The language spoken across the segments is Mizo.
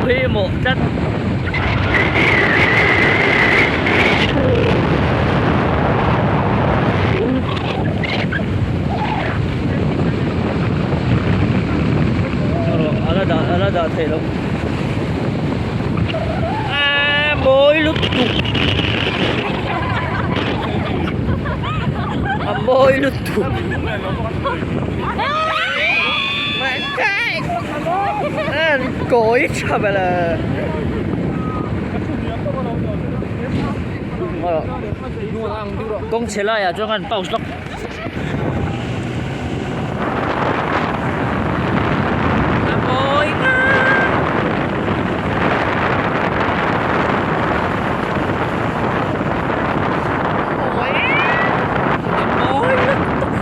pawimawh tlat. A la dah a la dah theih loh. Aaa mawi lutuk. A mawi lutuk. Kawi tha ber a. Kawng chhe laiah chuan khan pause lawk. A mawi ngang. A mawi lutuk.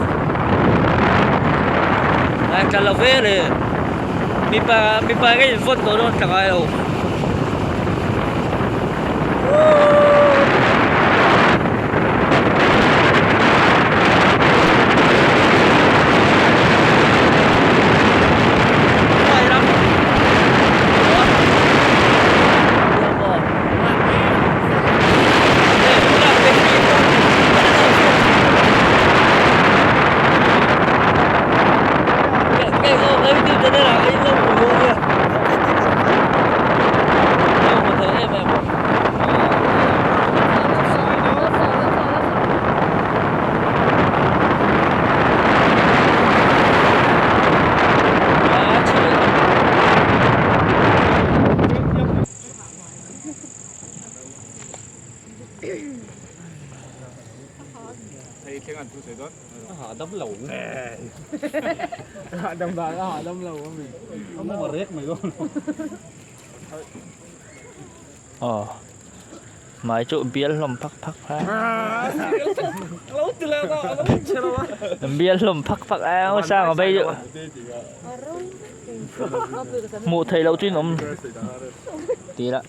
Ai tla lo ve le. Mipa mipa ka in vawn tawh dawn tla ngai lo. Aw hmai chu bial hlawm phak phak a bial hlawm phak phak a sang a vei deuh hmuh theih loh chu in awm tih lah.